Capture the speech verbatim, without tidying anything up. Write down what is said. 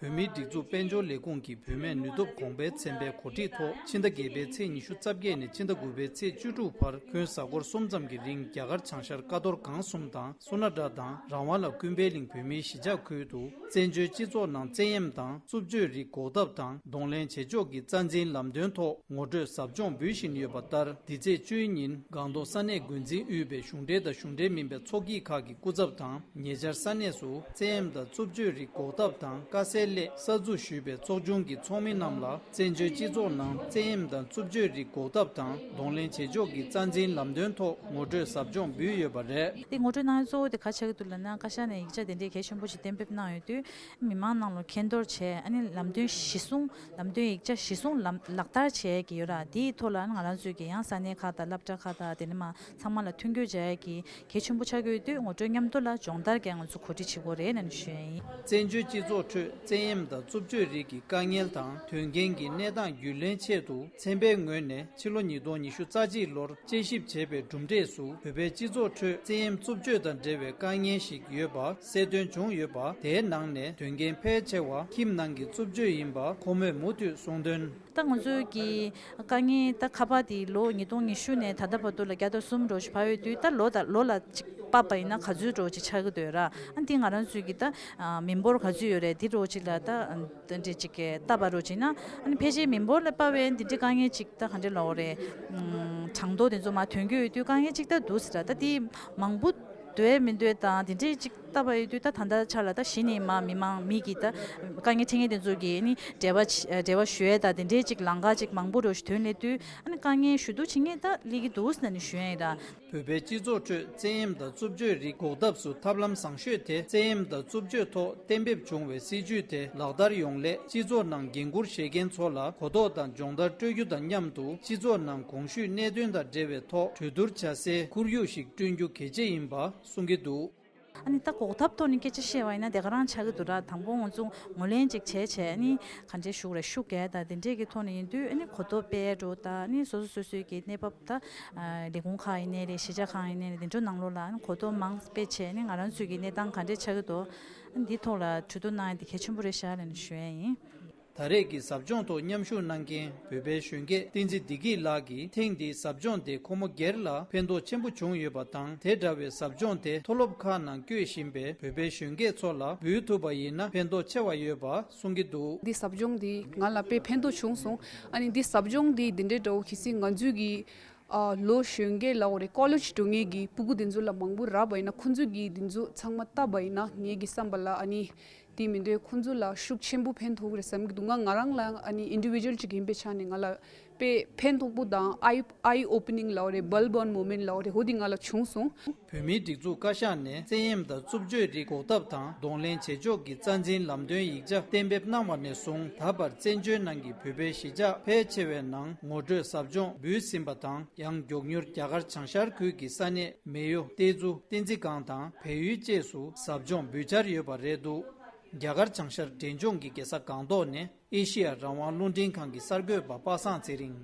བོད་མིའི་སྒྲིག་འཛུགས་དཔལ་འབྱོར་ལས་ཁུངས་ཀྱིས་བུད་མེད་ནུས་སྟོབས་གོང་འཕེལ་ཚན་པའི་གོ་སྒྲིག་ཐོག་ཕྱི་ཟླ་བརྒྱད་པའི་ཚེས་ཉི་ཤུ་རྩ་བརྒྱད་ནས་ཕྱི་ཟླ་དགུ་པའི་ཚེས་བཅུ་དྲུག་བར་ཁྱོན་གཟའ་འཁོར་གསུམ་ཙམ་གྱི་རིང་རྒྱ་གར་བྱང་ཤར་ཀ་རྡོར་སྒང་གསུམ་དང་སོ་ན་ཌ་དང་རང་དབང་ལ་ཀུན་ཕན་གླིང་བོད་མིའི་གཞིས་ཆགས་ཁུལ་དུ་བཙན་བྱོལ་སྤྱི་ཚོགས་ནང་བཙན་གཡེམ་དང་རྩུབ་སྤྱོད་རིགས་འགོག་ཐབས་དང་གདོང་ལེན་བྱེད་ཕྱོགས་ཀྱི་རྩ་འཛིན་ལམ་སྟོན་ཐོག་ངོ་སྤྲོད་ཟབ་སྦྱོང་འབུལ་བཞིན་ཡོད་པ་ལྟར། འདི་ཚེས་བཅུའི་ཉིན་སྒང་ཏོག་ས་གནས་འགོ་འཛིན་དབུས་པའི་གཞུང་འབྲེལ་དང་གཞུང་འབྲེལ་མིན་པའི་ཚོགས་སྐྱིད་ཁག་གི་སྐུ་ཚབ་དང་། ཉེ་ཆར་ས་གནས་སུ་བཙན་གཡེམ་དང་རྩུབ་སྤྱོད་རིགས་འགོག་ཐབས་དང་དཀའ་སེལ་སླད་གསར་འཛུགས་ཞུས་པའི་ཚོགས་ཆུང་གི་ཚོགས་མི་རྣམས་ལ། བཙན་བྱོལ་སྤྱི་ཚོགས་ནང་བཙན་གཡེམ་དང་རྩུབ་སྤྱོད་རིགས་འགོག་ཐབས་དང་གདོང་ལེན་བྱེད་ཕྱོགས་ཀྱི་རྩ་འཛིན་ལམ་སྟོན་ཐོག་ངོ་སྤྲོད་ཟབ་སྦྱོང་འབུལ་ཡོད་པ་རེད། དེ་ངོ་སྤྲོད་གནང་ཡུལ་གཙོ་བོ་དེ་ག་ཆགས་ཀྱི་འདུག་ལབ་ན། བཀའ་ཤག་ནས་ཡིག་ཆ་དེ་འདྲའི་གལ་ཆེན་པོ་ཞིག་གཏན་འབེབས་གནང་ཡོད་དུས། མི་མང་ནང་ལ་མཁྱེན་རྟོགས་བྱས། ཨ་ནི་ལམ་སྟོན་གཞི་བཟུང་། ལམ་སྟོན་ཡིག་ཆ་གཞི་བཟུང་ལམ་ལག་བསྟར་བྱས་ཀྱི་ཡོད་ར། དེའི་ཐོག་ལ་ང་རང་ཚོས་ཀྱི་ཡང་ས་གནས་ཁག་དང་སློབ་གྲྭ་ཁག་དང་དེ་ནས་མ་ཚང་མ་ལ་མཐུན་འགྱུར་བྱ་ཡ་གི་གལ་ཆེན་པོ་ཆགས་ཀྱི་ཡོད་དུས། ངོ་སྤྲོད་མཉམ་དུ་ལ་སྦྱོང་བརྡར་གྱི་ང་ཚོ་གོ་སྒྲིག་བྱེད་དགོས་རེད་ལབ་ནས་ཞུ་ཡ་ཡིན། བཙན་བྱོལ་སྤྱི་ཚོགས་ཁྲོད་བཙན་གཡེམ་དང་རྩུབ་སྤྱོད་རིགས་ཀྱི་དཀའ་ངལ་དང་དོན་རྐྱེན་གྱི་གནས་སྟངས་རྒྱུས་ལོན་ཆེད་དུ། ཚན་པའི་ངོས་ནས་ཕྱི་ལོ་ཉིས་སྟོང་ཉི་ཤུ་རྩ་གཅིག་ལོར་དཔྱད་ཞིབ་བྱས་པའི་གྲུབ་འབྲས་སུ། བོད་པའི་སྤྱི་ཚོགས་ཁྲོད་བཙན་གཡེམ་རྩུབ་སྤྱོད་དང་འབྲེལ་བའི་དཀའ་ངལ་ཞིག་ཡོད་པ་གསལ་སྟོན་བྱུང་ཡོད་པ། དེའི་ནང་ནས་དོན་རྐྱེན་ཕལ་ཆེ་བ་ཁྱིམ་ནང་གི་རྩུབ་སྤྱོད་ཡིན་པ་ཁོ་མོས་མུ་མཐུད་གསུངས་དོན། ད་ང་ཚོའི་གི་དཀའ་ངལ་ད་ཁ་པར་དེ་ལོ་ཉིས་སྟོང་ཉི་ཤུ་ནས་ད་ལྟ་བར་དུ་ལ་བརྒྱ་དང་གསུམ་འགྲོ་ཞིག་ཕར་ཡོད་དུས། ད་ལོ་དང་ལོ་ལ་གཅིག་ཕབ་པ་ཡིན་ན་ག་ཚོད་འགྲོ་ཅིག་ཆགས་ཀྱི་འདུག་ར། ཨ་འདི་ང་རང་ཚོའི་གི་ད་མི་འབོར་ག་ཚོད་ཡོད་རེད། འདི་འགྲོ་ཅིག་ལ་ད། དེ་འདྲས་ཅིག་གི་ལྟ་བ་རོ་ཅིག་ན། ཨ་ནི་ཕལ་ཆེར་མི་འབོར་ལ་དཔག་པའི་འདི་འདྲའི་དཀའ་ངལ་ཅིག་ད་ག་འདྲས་ལབ་དགོས་རེད། ཨམ། གྲངས་ཐོ་དེ་ཚོ་མར་ཐོན་གྱི་ཡོད་དུས་དཀའ་ངལ་ཅིག་ད་འདུག་ཟེར་ར། ད་དེ་མང་པོ་འདུག་མི་འདུག་དང་དེ་འདྲས་ཅིག་ལྟ་བ་ཡོད་དུས། ད་ད་ལྟ་ཆ་ལ་ད་གཞི་ནས་མར་མི་མང་མི་གི་ད་དཀའ་ངལ་འཕྲད་མཁན་དེ་ཚོ་གི་ཨ་ནི་འབྲེལ་བ་ཆ་འབྲེལ་བ་ཞུ་ཡས་ད་དེ་འདྲས་ཅིག་ལམ་ཁ་ཅིག་མང་པོ་རོ་ཞིག་ཐོན་སླེབས་དུས། ཨ་ནི་དཀའ་ངལ་ཞུ་གཏུག་བྱེད་མཁན་ད་སླེབས་ཀྱི་འདུག་ཟེར་ནས་ཞུ་ཡས་ཡིན་ར། བོད་པའི་སྤྱི་ཚོགས་ཁྲོད་བཙན་གཡེམ་དང་རྩུབ་སྤྱོད་རིགས་འགོག་ཐབས་སུ་ཐབས་ལམ་བཟང་ཤོས་དེ། བཙན་གཡེམ་དང་རྩུབ་སྤྱོད་ཐོག་གཏན་འབེབས་བྱུང་བའི་སྲིད་ཇུས་དེ་ལག་བསྟར་ཡོང་སླད། སྤྱི་ཚོགས་ནང་འགན་འཁུར་བཞེས་མཁན་ཚོ་ལ་གོ་རྟོགས་དང་སྦྱོང་བརྡར་སྤྲོད་རྒྱུ་དང་མཉམ་དུ། སྤྱི་ཚོགས་ནང་གོང་ཞུས་གནད་དོན་དང་འབྲེལ་བའི་ཐོག་གྲོས་བསྡུར་བྱ་སའི་ཁོར་ཡུག་ཞིག་བསྐྲུན་རྒྱུ་གལ་ཆེ་ཡིན་པ་གསུང་གི་འདུག། ཨ་ནི་ད་འགོག་ཐབས་ཐོག་ནས་སྐད་ཆ་བཤད་པ་ཡིན་ན་དེ་ག་རང་ཆགས་ཀྱི་འདུག་ར། དང་པོ་ང་ཚོ་ངོས་ལེན་ཅིག་བྱས་བྱས། ཨ་ནི་ག་འདྲས་ཞུ་དགོས་རེད། ཤུགས་རྒྱག་དང་དེ་འདྲས་ཀྱི་ཐོག་ནས་ཡིན་དུས། ཨ་ནི་གོ་རྟོགས་སྤེལ་འགྲོ་དང་། ཨ་ནི་སོ་སོ་སོ་སོའི་གི་གནས་བབ་ད། ཨ། ལས་ཁུངས་ཁག་ཡིན་ནའི་རེད། གཞིས་ཆགས་ཁག་ཡིན་ནའི་རེད། དེ་ཚོ་ནང་ལོགས་ལ་ཨ་ནི་གོ་རྟོགས་མང་སྤེལ་བྱས། ཨ་ནི་ང་རང་ཚོའི་གི་གནས་སྟངས་ག་འདྲས་ཆགས་ཀྱི་འདུག། ཨ་ནི་འདི་ཐོག་ལ་གྲོས་བསྡུར་གནང་ཡ་དེ་གལ་ཆེན་པོ་རེད་ཤག་ལབ་ནས་ཞུ་ཡ་ཡིན། ད་རེས་ཀྱི་ཟབ་སྦྱོང་ཐོག་མཉམ་ཞུགས་གནང་མཁན་བོད་པའི་གཞོན་སྐྱེས་བསྟན་འཛིན་བདེ་སྐྱིད་ལགས་ཀྱིས། ཐེངས་འདིའི་ཟབ་སྦྱོང་དེ་ཁོ་མོ་སྒེར་ལ་ཕན་ཐོགས་ཆེན་པོ་བྱུང་ཡོད་པ་དང་། དེ་འདྲ་བའི་ཟབ་སྦྱོང་དེ་མཐོ་སློབ་ཁག་ནང་བསྐྱོད་བཞིན་པའི་བོད་པའི་གཞོན་སྐྱེས་ཚོ་ལ་འབུལ་ཐུབ་པ་ཡིན་ན་ཕན་ཐོགས་ཆེ་བ་ཡོད་པ་གསུང་གི་འདུག། འདི་ཟབ་སྦྱོང་འདི་ང་ལ་དཔེ་ཕན་ཐོགས་བྱུང་སོང་། ཨ་ནི་འདི་ཟབ་སྦྱོང་འདི་འདི་འདྲའི་འདྲ་བོ་གལ་སྲིད་ང་ཚོའི་གི་ཨ། ལོ་གཞོན་སྐྱེས་ལབ་དགོས་རེད། ཀོ་ལེཇ་འགྲོ་མཁན་གྱི་སྤུ་གུ་དེ་ཚོ་ལ་མང་པོ་རག་པ་ཡིན་ན། ཁོང་ཚོས་ཀྱིས་དེ་ཚོ་ཚང་མ་བལྟས་པ་ཡིན་ན། ངེད་ཀྱི་བསམ་པ་ལ་ཨ་ནི་དེ་མི་འདོད། ཁོང་ཚོ་ལ་ཤུགས་ཆེན་པོ་ཕན་ཐོགས་རེད་བསམ་གྱི་འདུག། ང་ང་རང་ལ་ཨ་ནི་ཨིན་ཌི་ཝི་ཇུ་ཨལ་ཅིག་ཡིན་པའི་ཆ་ནས་ང་ལ་དཔེ་ཕན་ཐོགས་པོ་དང་། ཨའི་ཨའི་ཨོ་པ་ནིང་ལབ་དགོས་རེད། བལབ་བྷརན་མོ་མེན་ཊི་ལབ་དགོས་རེད། འོ་དེ་ང་ལ་བྱུང་སོང་། བོད་མིའི་སྒྲིག་འཛུགས་བཀའ་ཤག་ནས་བཙན་གཡེམ་དང་རྩུབ་སྤྱོད་རིགས་འགོག་ཐབས་དང་གདོང་ལེན་བྱེད་ཕྱོགས་ཀྱི་རྩ་འཛིན་ལམ་སྟོན་ཡིག་ཆ་གཏན་འབེབས་གནང་བ་ནས་བཟུང་། ད་བར་བཙན་བྱོལ་ནང་གི་བོད་པའི་གཞིས་ཆགས་ཕལ་ཆེ་བའི་ནང་ངོ་སྤྲོད་ཟབ་སྦྱོང་འབུལ་ཟིན་པ་དང་། ཡང་མགྱོགས་མྱུར་རྒྱ་གར་བྱང་ཤར་ཁུལ་གྱི་ས་གནས་མེ་ཡོ། གཏེར་མཛོད། བསྟན་འཛིན་སྒང་དང་བལ་ཡུལ་བཅས་སུ་ཟབ་སྦྱོང་འབུལ་འཆར་ཡོད་པ་རེད་འདུག། རྒྱ་གར་བྱང་ཤར་འབྲས་ལྗོངས་ཀྱི་རྒྱལ་ས་སྒང་ཏོག་ནས་ཨེ་ཤི་ཡ་རང་དབང་རླུང་འཕྲིན་ཁང་གི་གསར་འགོད་པ་པ་སངས་ཚེ་རིང་།